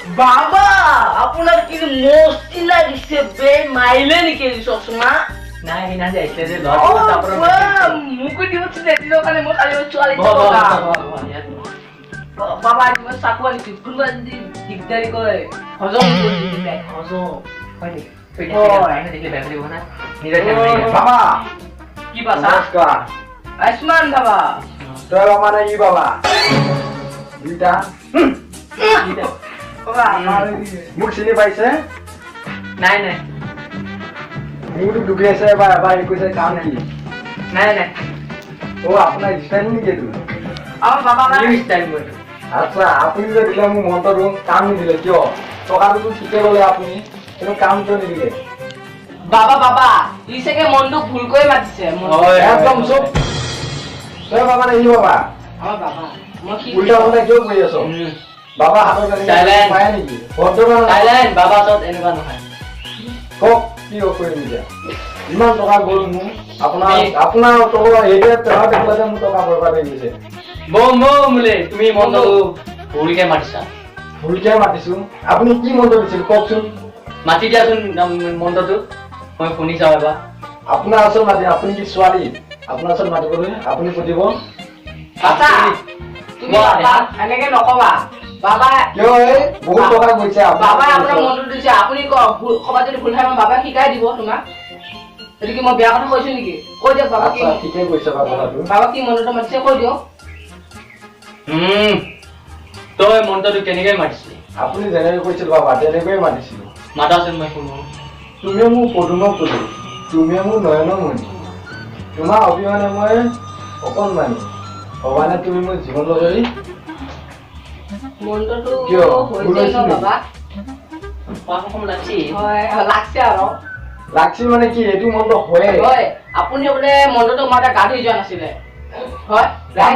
বাবা, আপোনাৰ কি মস্তি লাগিছে বে, মাৰিলে নেকি আজি চশমা? নাই, সেইদিনা যে আহিছিলে যে অ, ল'ৰাটো, তাৰ পৰা বাহ, মোকো দিব এদিনৰ কাৰণে, মই কালি ছোৱালী। বহ, বহ, বহ, বহ, বহ, ইয়াত। বাবা, আজি মই চাকু আনিছো, কোনোবা যদি দিগদাৰি কৰে, হজম কৰি দিম তাইক, হজম। হয় নেকি? হয়। মানুহে দেখিলে বেয়া পাব না? নিজৰ ধ্যান ৰাখিবা। বাবা। কি বাছা? নমস্কাৰ। আয়ুষ্মান বাবা। তই বাবা নে ই বাবা দুইটা? বাবা। মোক চিনি পাইছে? নাই নাই। মোৰতো ডুবি আছে এবাৰ এবাৰ হেৰি কৈছে, কাম কি? নাই নাই। অ, আপোনাৰ ষ্টাইল নেকি এইটো? আমাৰ বাবা। নিউ ষ্টাইল মোৰ। আচ্ছা, আপুনি যে দিলে মোক মন্ত্ৰটো, কাম নিদিলে কিয়? টকাটোতো ঠিকে ল'লে আপুনি, কিন্তু কাম কিয় নিদিলে? বাবা, বাবা, ই চাগে মনটো ভুলকৈ মাতিছে। হয়। একদম চুপ। তই বাবা নে ই বাবা? আমাৰ বাবা, মই কি উল্টা পুল্টা কিয় কৰি আছ? বাবা হাতত এনেকে Silence. পায় নেকি? ভদ্ৰতা নাই। চাইলেণ্ট, বাবা ওচৰত এনেকুৱা নহয়। কওক, কি কৰিম এতিয়া? ইমান টকা গ'ল মোৰ আপোনাৰ আপোনাৰ টকা। এতিয়া টকা দেখুৱাতে মোৰ টকা বৰবাদ হৈ গৈছে। বম বম বোলে, তুমি মন্ত্ৰটো ভুলকে মাতিছা। ভুলকে মাতিছো? আপুনি কি মন্ত্ৰ দিছিল, কওকচোন। মাতি দিয়াচোন মন্ত্ৰটো, মই শুনি চাওঁ এবাৰ। আপোনাৰ ওচৰত মাতি, আপুনি কি ছোৱালী আপোনাৰ ওচৰত মাতিবলৈ? আপুনি সুধিব। বাবা, তুমি বাবা এনেকে নকবা বাবা। কিয় এই বহুত টকা গৈছে আপোনাৰ। বাবাই আপোনাৰ মনটো দিছে, আপুনি কওক, ভুল ক'ৰবাত যদি ভুল হয়, মই বাবাই শিকাই দিব তোমাক। সেইটো কি মই বেয়া কথা কৈছো নেকি? কৈ দিয়ক বাবা কি। আচ্ছা, ঠিকে কৈছে বাৰু কথাটো। বাবা, কি মন্ত্ৰটো মাতিছে কৈ দিয়ক। তই মন্ত্ৰটো কেনেকে মাতিছিলি? আপুনি যেনেকৈ কৈছিল বাবা, তেনেকৈয়ে মাতিছিলো। মাতাচোন, মই শুনো। তুমি মোৰ পদুম পুলি, তুমি মোৰ নয়নমণি, তোমাৰ অবিহনে মই অকণমানি, হ'বানে তুমি মোৰ জীৱন লগৰী? মন্ত্ৰটো কিয়? ভুল হৈছে হৈছে ন? নেকি? বাবা। অকণমান লাগছি। হয়, লাগছে আৰু। লাগছি মানে কি, এইটো মন্ত্ৰ হয়ে। হয়, আপুনি বোলে মন্ত্ৰটো মাতে গা ধুই যোৱা নাছিলে, হয়?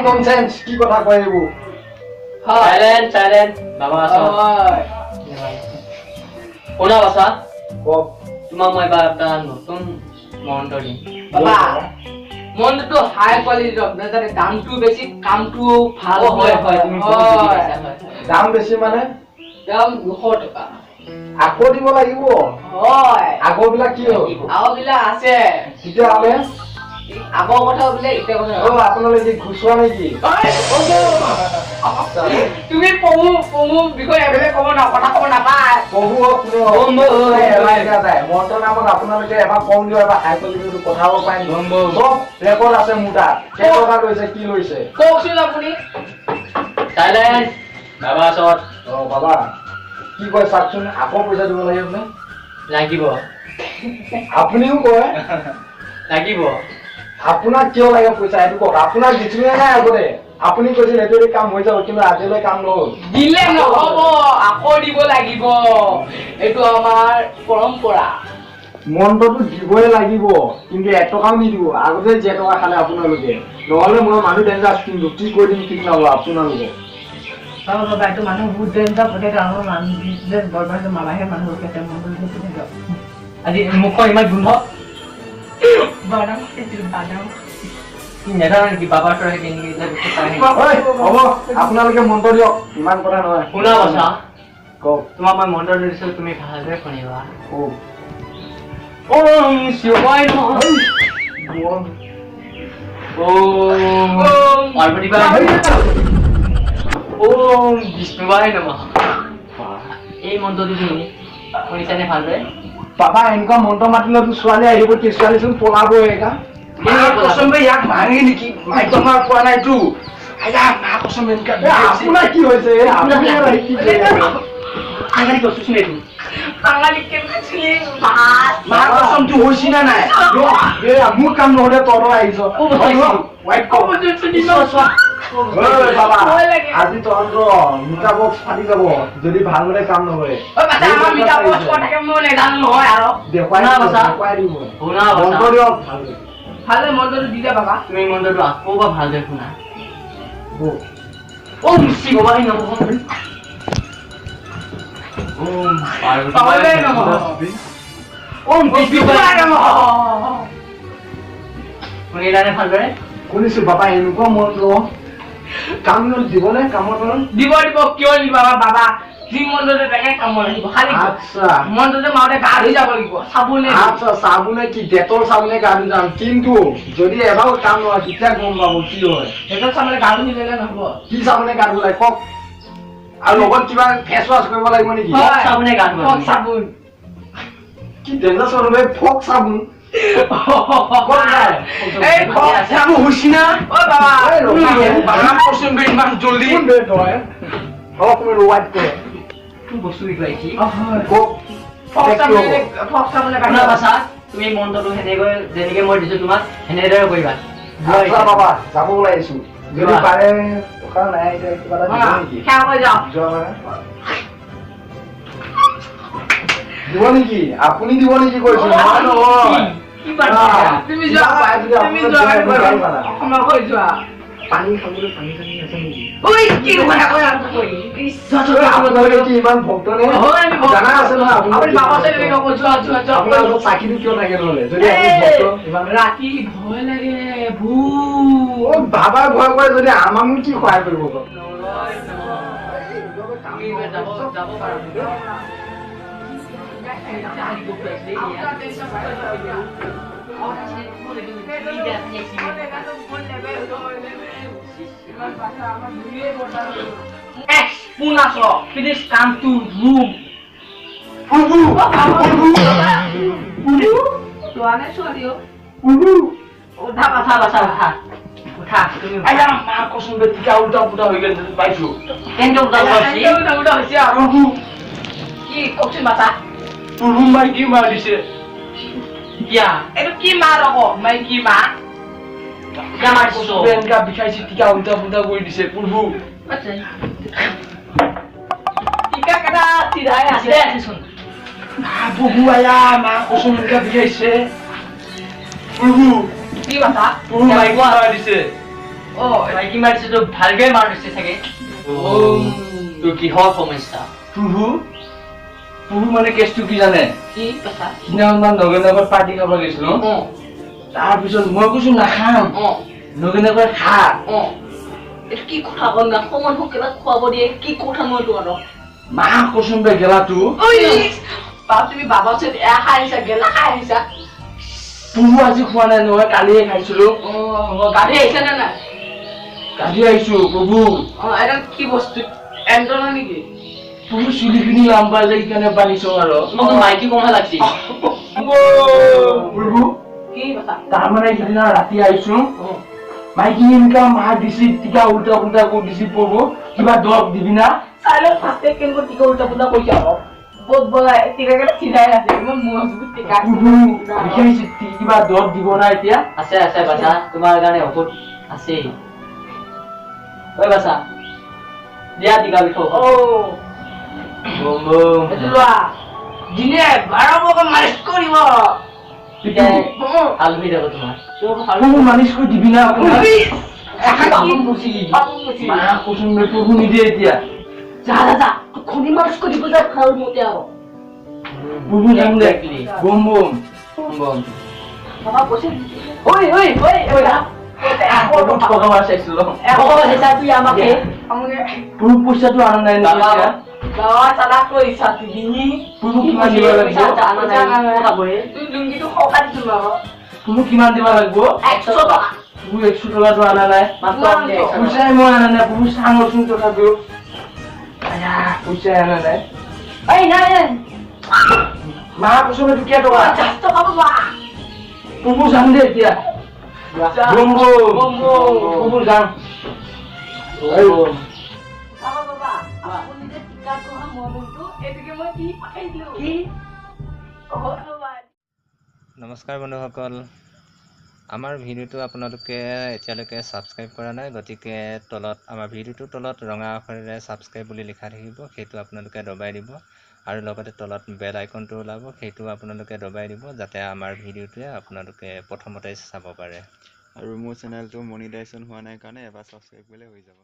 ননচেন্স, কি কথা কয় এইবোৰ? হয়। চাইলেণ্ট, চাইলেণ্ট, বাবা ওচৰত। হয়। শুনা বাছা। কওক। তোমাক মই এবাৰ এটা নতুন মন্ত্ৰ দিম। বাবা, মন্ত্ৰটো হাই কোৱালিটি দিয়ক, যাতে দামটো বেছি, কামটো ভাল। অ, হয় হয়, তুমি বহুত বুজি পাইছা, হয় হয়। দাম বেছি মানে? দাম 200 টকা। আকৌ দিব লাগিব? হয়। আগৰবিলাক কি হ'ল? আগৰবিলাক আছে। তেতিয়াহ'লে আগৰ কথা বোলে, এতিয়া কথা। অ, আপোনালোকে কি ঘুচোৱা নেকি? তুমি প্ৰভু বিষয়ে এইবিলাক ক'ব না, কথা ক'ব নাপায়। প্ৰভু হওক, কোনে হওক, বম বম। এবাৰ এতিয়া যায় মন্ত্ৰ নামত আপোনালোকে এবাৰ কম দিয়ক, এবাৰ হাই কোৱালিটিটো পঠাব পাৰিম। বম বম। চব ৰেকৰ্ড আছে মোৰ তাত, কেইটকা লৈছে, কি লৈছে। কওকচোন আপুনি। চাইলেণ্ট, বাবা ওচৰত। অ বাবা, কি কয় চাওকচোন, আকৌ পইচা দিব লাগে বোলে। লাগিব। আপুনিও কয়। লাগিব। আপোনাক কিয় লাগে পইচা, সেইটো কওক। আপোনাক দিছিলোনে নাই আগতে? আপুনি কৈছিল সেইটো দি কাম হৈ যাব, কিন্তু আজিলৈ কাম নহ'ল। দিলে নহ'ব, আকৌ দিব লাগিব, এইটো আমাৰ পৰম্পৰা। মন্ত্ৰটো দিবই লাগিব, কিন্তু এটকাও নিদিব, আগতে যে টকা খালে আপোনালোকে। নহ'লে মই মানুহ ডেঞ্জাৰাছ কিন্তু, কি কৰি দিম ঠিক নহ'ব আপোনালোকক। বাবা, বাবা, এইটো মানুহ বহুত ডেঞ্জাৰ, পঠাই দিয়ক। আমাৰ মানুহ বিজনেছ বৰবাদ, মামাহে মানুহ ৰখি মন্ত্ৰটো পঠাই দিয়ক। আজি মুখখন ইমান গোন্ধ। বাদাম খাইছিলো, বাদাম। কি নাজানা নেকি বাবাৰ ওচৰত কেনেকে এইবিলাক বস্তু পায় নেকি? ঐ, হ'ব, আপোনালোকে মন্ত্ৰ দিয়ক, ইমান কথা নহয়। শুনা বাছা। কওক। তোমাক মই মন্ত্ৰটো দিছো, তুমি ভালদৰে শুনিবা। কওক। ওম শিৱায় নমঃ। ওম পাৰ্বতী বাই, ওম বিষ্ণুবাই নমঃ। এই মন্ত্ৰটো তুমি শুনিছানে ভালদৰে? বাবা, এনেকুৱা মন্ত্ৰ মাতিলেতো ছোৱালী আহিব কি? ছোৱালীচোন পলাব একা। মা কচম বে, ইয়াক মাৰে নেকি? মাইক মাৰ পোৱা নাইতো। আয়া মা কচম, এনেকা এ, আপোনাৰ কি হৈছে? এ, আপুনি আৰু কি কৰি আছে? আঙালি বস্তুচোন এইটো। বাঙালী কেনেকুৱা ছিলি ভাত। মা কচম, তোৰ হৈছে না নাই? এ, মোৰ কাম নহ'লে তহঁতৰ আহিছ। ৱাইট কৰ। ঐ বাবা, ভয় লাগে। আজি তহঁতৰ মিটাৰ বক্স ফাটি যাব যদি ভালদৰে কাম নকৰে। ঐ বাচ্চা, আমাৰ মিটাৰ বক্স ক'ত থাকে মই নেজানো নহয় আৰু। দেখুৱাই শুনা দিব, বাছা। দেখুৱাই দিব। শুনা বাছা। মন্ত্ৰ দিয়ক ভালদৰে। ভালে মন্ত্ৰটো দি দিয়া বাবা। তুমি মন্ত্ৰটো আকৌ এবাৰ ভালদৰে শুনা। কওক। ওম শিৱায় নমঃ, ওম পাৰ্বতী পাৰ্বতী নমঃ। ওম বিষ্ণুবাই নমঃ। শুনিলানে ভালদৰে? শুনিছো বাবা, এনেকুৱা মন্ত্ৰ কাম দিবনে কামত? দিব দিব, কিয় নিদিব? আমাৰ বাবা যি মন্ত্ৰতে তাকে কামত আহিব। খালি আচ্ছা। মন্ত্ৰতে মাৰোতে গা ধুই যাব লাগিব চাবোনে। আচ্ছা, চাবোনে কি ডেটল চাবোনে গা ধুই যাম, কিন্তু যদি এবাৰো কাম নহয় তেতিয়া গম পাব কি হয়। ডেটল চাবোনে গা ধুই দিলে নহ'ব। কি চাবোনে গা ধুব লাগে কওক? আৰু লগত কিবা ফেচ ৱাছ কৰিব লাগিব নেকি? ফক চাবোনে গা ধুবা ফক তুমি। চাবোন। কি ডেঞ্জাৰ চাবোন বে, ফক চাবোন ক'ত যায়? এই ফক চাবো হৈছে না? ঐ বাবা। এই ৰখা। বাবা কচম বে, ইমান জল্দি কোন বে তই? অলপ সময় ৰোৱাত কৰে। কোন বস্তু দেখুৱাইছি? কওক। ফক এতিয়া কি চাবোনে, হ'ব? ফক চাবোনে গা শুনা ধুবা। বাছা, তুমি মন্ত্ৰটো সেনেকৈ যেনেকে মই দিছো তোমাক সেনেদৰে কৰিবা। যোৱা আচ্ছা এতিয়া। বাবা, যাব ওলাইছো। যদি যোৱা। পাৰে টকা নাই এতিয়া কিবা এটা দিব নেকি? সেৱা কৰি যাওঁ। যোৱা মানে দিব নেকি? আপুনি দিব নেকি কৈছো, মই নহয়। কি পাৰ্থক্য? তুমি যোৱা, কিবা পাই যদি তুমি আপোনাৰ যোৱা, যোৱা, ভাল পালা। ক্ষমা কৰি যোৱা। পানী খাবলৈ পানী চানী আছে নেকি? ঐ, কি কথা কৈ আছা তই? ইছ, যোৱা, যোৱা, যোৱা। আপোনালোকে কি ইমান ভক্ত নে? হয়, আমি ভক্ত। জানা আছে নহয় আপুনি আপুনি। বাবা আছে তেনেকে ক'ব, যোৱা, যোৱা, যোৱা। আপোনাৰ ওচৰত চাকিটো কিয় থাকে নহ'লে যদি আপুনি এই, ভক্ত ইমান? ৰাতি ভয় লাগে ভূত। অ বাবাই ভয় কৰে যদি আমাকনো কি সহায় কৰিব বাৰু? তুমি এইবাৰ যাব যাব পাৰা। Spoon আছ, please come to room. প্ৰভু, প্ৰভু। যোৱা নাই ছোৱালী। প্ৰভু। উঠা বাছা, বাছা, উঠা, উঠা তুমি উঠা। আয়া মা কচম বে, টিকা উল্টা পুল্টা হৈ গ'ল পাইছো। কেনেকে উল্টা কৰিছি? উল্টা হৈছে আৰু প্ৰভু। কি কওকচোন বাছা। প্ৰভু, মাইকী মাৰ দিছে। কিয়া? এইটো কি মাৰ আকৌ মাইকী মা? কিয়া মাৰিছ? এনেকা বিষাইছে, টিকা উল্টা পুল্টা কৰি দিছে প্ৰভু। টিকা কেইটা চিধাই আছে। চিধাই আছেচোন। মা প্ৰভু, আয়া মা কচম, এনেকা বিষাইছে প্ৰভু। কি বাছা? প্ৰভু, মাইকী মাৰ দিছে। অ। মাইকী মাৰিছে তো ভালকে মাৰিছে চাগে। তোৰ কিহৰ সমস্যা? প্ৰভু, প্ৰভু, মানে কেছটো কি জানে? কি বাছা? সিদিনাখন মান নগেনৰ পাৰ্টি খাব গৈছিলো। তাৰপিছত মই কৈছো নাখাম। নগেনে কয় খা। অ, এইটো কি কথা কয় না? সমান কিবা খুৱাব দিয়ে, কি কথা মই এইটো আৰু মা কচম বে, গেলাটো। ঐ বাপ, তুমি বাবা ওচৰত এয়া খাই আহিছা, গেলা খাই আহিছা। প্ৰভু, আজি খোৱা নাই নহয়, কালিয়ে খাইছিলো। অ, গাড়ী আহিছা নে নাই? কালি আহিছো প্ৰভু। অ, এটা কি বস্তু এণ্টনা নেকি? প্ৰভু, চুলিখিনি লাম্বা যে, সেইকাৰণে বান্ধিছো আৰু। তোমাক মাইকী কমহে লাগছি। প্ৰভু। কি কথা? তাৰমানে সিদিনা ৰাতি আহিছো, মাইকী এনেকা মাৰ দিছি, টিকা উল্টা পুল্টা কৰি দিছি। প্ৰভু, কিবা দৰৱ দিবি না? চাই লওক ফাৰ্ষ্টে কেনেকুৱা টিকা উল্টা পুল্টা কৰিছে আকৌ। বহুত বগাই টিকা কেইটা চিধাই আছে, ইমান মজবুত টিকা। প্ৰভু, বিষাইছে, কিবা দৰৱ দিব না এতিয়া? আছে, আছে বাছা, তোমাৰ কাৰণে ঔষধ আছেই। ঐ বাছা, দিয়া টিকা বিষৰ অ। Boom boom. এইটো লোৱা, দিনে 12 বজা মালিচ কৰিব। তেতিয়া ভাল হৈ যাব তোমাৰ। প্ৰভু, মালিচ কৰি দিবি না অকণমান? বাপন মুচি। মা কচোন বে, প্ৰভু, নিদিয়ে এতিয়া। যা যা যা, খনি মালিচ কৰিব যা ভাল মতে আৰু। প্ৰভু, যাম দে। Exactly. Boom boom. Boom boom. বাবা কৈছে, ঐ ঐ ঐ ঐ। প্ৰভু, টকা মাৰ চাইছিলো। অ, সেইটা তুই আমাকে প্ৰভু, পইচাটো অনা নাই নহয় এতিয়া। বাবা, চালাক কৰিছা তুমি। প্ৰভু, কিমান দিব লাগিব? তুমি লুংগিটো সকাহ দিছো বাবা। প্ৰভু, কিমান দিব লাগিব? 100 টকা। প্ৰভু, 100 টকাটো অনা নাই। পইচাই মই অনা নাই প্ৰভু, চাঙচোন তথাপিও। আয়া, পইচাই অনা নাই। এই নাই নাই। মা কচম, এইটো কেই টকা? 50 টকা বাবা। প্ৰভু, যাম দে এতিয়া। Boom boom. Boom boom. প্ৰভু, যাম। বাবা বাবা, আপুনি যে টিকা কৰা মনটো এইটোকে মই কি পঠাই দিলো কি? অ বাবা। নমস্কাৰ বন্ধুসকল, আমাৰ ভিডিঅ'টো আপোনালোকে এতিয়ালৈকে ছাবস্ক্ৰাইব কৰা নাই, গতিকে তলত আমাৰ ভিডিঅ'টোৰ তলত ৰঙা আখৰেৰে ছাবস্ক্ৰাইব বুলি লিখা থাকিব, সেইটো আপোনালোকে দবাই দিব আৰু লগতে তলত বেল আইকনটো ওলাব, সেইটো আপোনালোকে দবাই দিব, যাতে আমাৰ ভিডিঅ'টোৱে আপোনালোকে প্ৰথমতে চাব পাৰে। আৰু মোৰ চেনেলটো মনিটাইজেশ্যন হোৱা নাই কাৰণে এবাৰ ছাবস্ক্ৰাইব কৰিলে হৈ যাব।